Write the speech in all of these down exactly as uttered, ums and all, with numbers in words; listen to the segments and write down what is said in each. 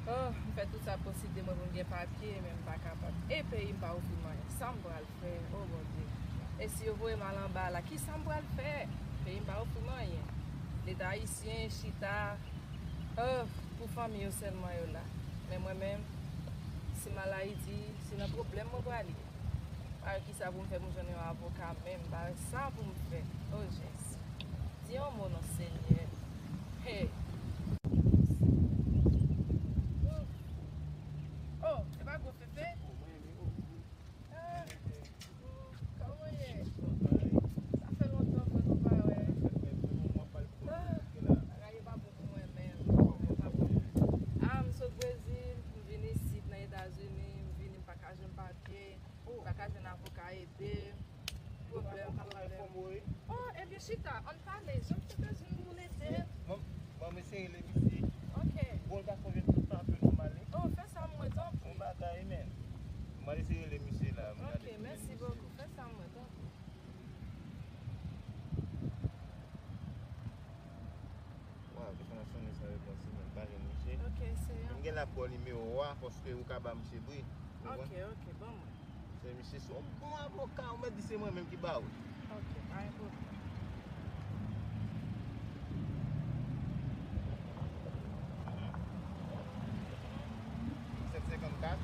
Oh, m fè tout sa posib de mwen pou m gen papye, men m pa kapab. E peyi m pa ofri m anyen. Sa m pral fè? Oh, Bondye. E si yo voye m al anba la, ki sa m pral fè? Peyi m pa ofri m anyen. Leta ayisyen chita, oh, pou fanmi yo sèlman yo la. Men mwen menm, si m al Ayiti, se nan pwoblèm mwen pral ye. Pa wè kisa pou m fè pou m jwenn yon avoka menm, pa wè sa pou m fè. Oh, Jezi. Di yon mo non, Senyè. Hey. Oh, e pa gwo Fefe? Ah, kòman w ye? Sa fè lontan vre nou pa wè. Ah, bagay yo pa bon pou mwen menm. Bagay yo pa bon. Ah, m sot Brezil, m vin isit nan Etazini, m vini, m pa ka jwenn papye, m pa ka jwenn avoka ede. Pwoblèm, pwoblèm. Oh, ebyen, chita, ann pale. Jan m te bezwen moun ede. Bon, bon, m eseye rele misye. Ok. Bon, l ka fè jwenn tout papye pou m ale. Oh, fè sa mwen, tanpri. Bon bagay, men. Mwen eseye rele misye la. Ok, mèsi bokou. Fè sa mwen, tanpri. Waw, telefòn nan sonnen san repons, mwen pa jwenn misye. Ok, se yon. Men m gen la pou nimewo a, paske ou ka ba misye bri. Ou konprann? Ok, ok, ban mwen. Se misye se yon bon avoka, ou mèt di se mwen menm ki ba ou. Ok, pa gen pwoblèm. Sèt senkannkat,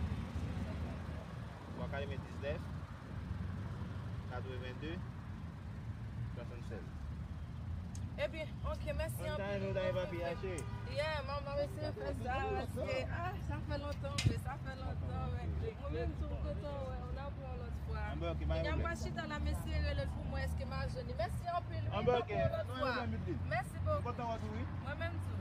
twa katrevendiznèf, katrevenndi, swasannsèz. Ebyen, ok, mèsi anpil. Yeah, manman, mèsi fè sa, paske, ah, sa fè lontan, men sa fè lontan, men mwen menm tou, m kontan wè w, n ap wè w lòt fwa. Kenya, m pral chita la, mèsi, rele l pou mwen, èske m a jwenn li. Mèsi anpil, wi, n ap wè w lòt fwa. Mèsi bokou. Mwen menm tou.